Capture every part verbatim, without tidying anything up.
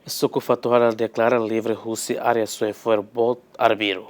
Suku Fatuhada deklara livre husi área soe fo'er boot arbiru.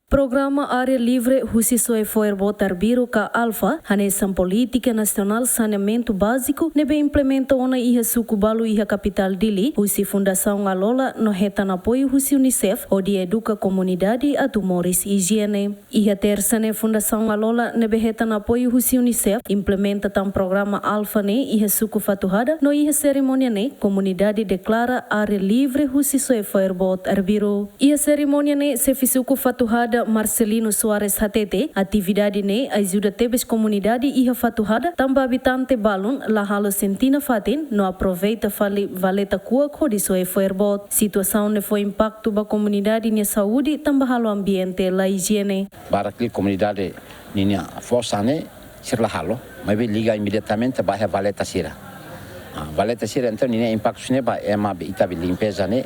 Programa Área Livre husi Soe Fo'er Boot Arbiru ka ALFA, hanesan polítika nasionál saneamentu báziku ne'ebé implementa ona iha suku balu iha kapitál Dili, husi Fundasaun Alola no hetan apoiu husi UNICEF, hodi eduka komunidade atu moris ijiene. Iha Tersa ne'e Fundasaun Alola ne'ebé hetan apoiu husi UNICEF implementa tan programa ALFA ne'e iha suku Fatuhada no iha serimónia ne'e komunidade deklara área livre husi soe fo'er boot arbiru. Iha serimónia ne'e xefe suku Fatuhada Marcelino Soares hatete, atividade ne'e ajuda tebes komunidade iha Fatuhada tanba abitante balun la halo senti nafatin no aproveita fali valeta kuak hodi soe fo'er boot. Situasaun ne'e fó impaktu ba komunidade nia saúde tanba halo ambiente la ijiene. Barak liu komunidade ninia fosa ne'e sira la halo, maibé liga imediatamente ba iha valeta sira. Ah, valeta sira entaun ninia impaktu sira-ne'e ba ema be ita be limpeza ne'e,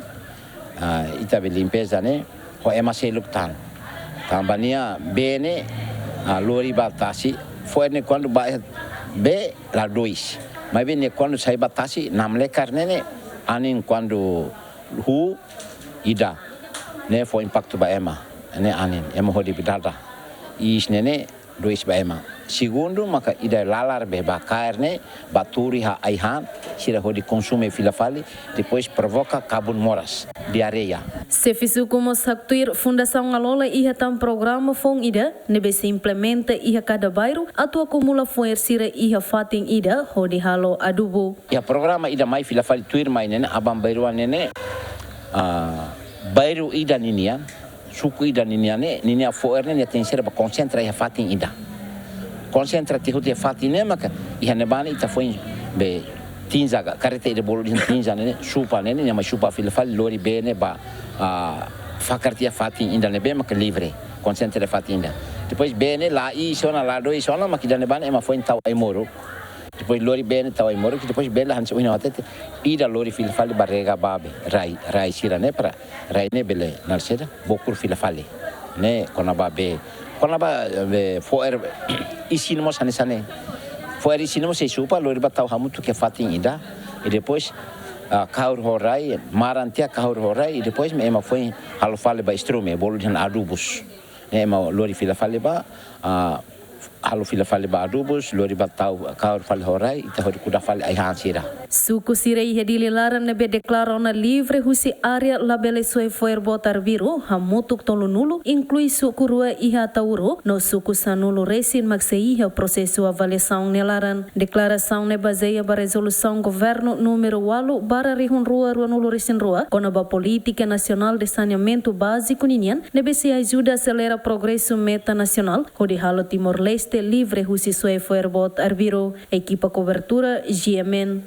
ah, ita be limpeza ne'e ho ema seluk tan. Tanba nia bee ne'e, ah, lori ba tasi, fo'er ne'e kuandu ba iha bee la dois. Maibé ne'e kuandu sai ba tasi namlekar ne'e ne'e, anin kuandu huu ida. Ne'e fó impaktu ba ema. Ne'e anin, ema hodi be dada. Iis ne'e ne'e dois ba ema. Segundu, maka ida lalar be ba kaer ne'e, ba tuur iha ai-han, sira hodi konsume fila fali, depois provoka kabun moras, diarreia. Xefe suku mós haktuir Fundasaun Alola iha tan programa foun ida ne'ebé sei implementa iha kada bairru atu akumula fo'er sira iha fatin ida hodi halo adubu. Iha programa ida mai fila fali tuirmai ne'e ne'e, aban-bainrua ne'e ne'e, ah, bairru ida ninian, suku ida ninian ne'e, ninia fo'er ne'e nia tenke ser ba konsentra iha fatin ida. Konsentra tiha hotu iha fatin ne'e maka iha ne'ebá ne'e ita foin be tinza ka, karreta ida bolu dehan tinza ne'e ne'e, supa ne'e ne'e, nia mai supa fila fali lori bee ne'e ba, ah, fakar tiha fatin ida ne'ebé maka livre. Konsentra iha fatin ida. Depois bee ne'e la iis ona, la dois ona, maka ida ne'ebá ne'e ema foin tau ai-moruk. Depois lori bee ne'e tau ai-moruk, depois bee la hanesan ohin ha'u hatete, ida lori fila fali ba rega ba be, rai, rai sira ne'e para rai ne'e bele nalseda, bokur fila fali. Ne'e kona-ba bee, kona-ba, eh, fo'er isin mós hanesan ne'e. Fo'er isin mós sei supa, lori ba tau hamutuk iha fatin ida. I depois, ah, kahur ho rai, maran tiha kahur ho rai, i depois mak ema foin halo fali ba estrume, bolu dehan adubus. Ne'e ema lori fila fali ba, ah, halo fila fali ba adubus, lori ba tau kahur fali ho rai, ita hodi kuda fali ai-han sira. Suku sira iha Dili laran ne'ebé deklara ona livre husi área labele soe fo'er boot arbiru, hamutuk tolunulu, inklui suku rua iha Ataúro, no suku sanulu resin mak sei iha prosesu avaliasaun nia laran. Deklarasaun ne'e bazeia ba rezolusaun governu númeru ualu barra rihun rua ruanulu resin rua, kona-ba polítika nasionál de saneamentu báziku ninian, ne'ebé sei ajuda aselera progresu meta nasionál, hodi halo Timor-Leste livre husi soe fo'er boot arbiru. Ekipa kobertura, G M N.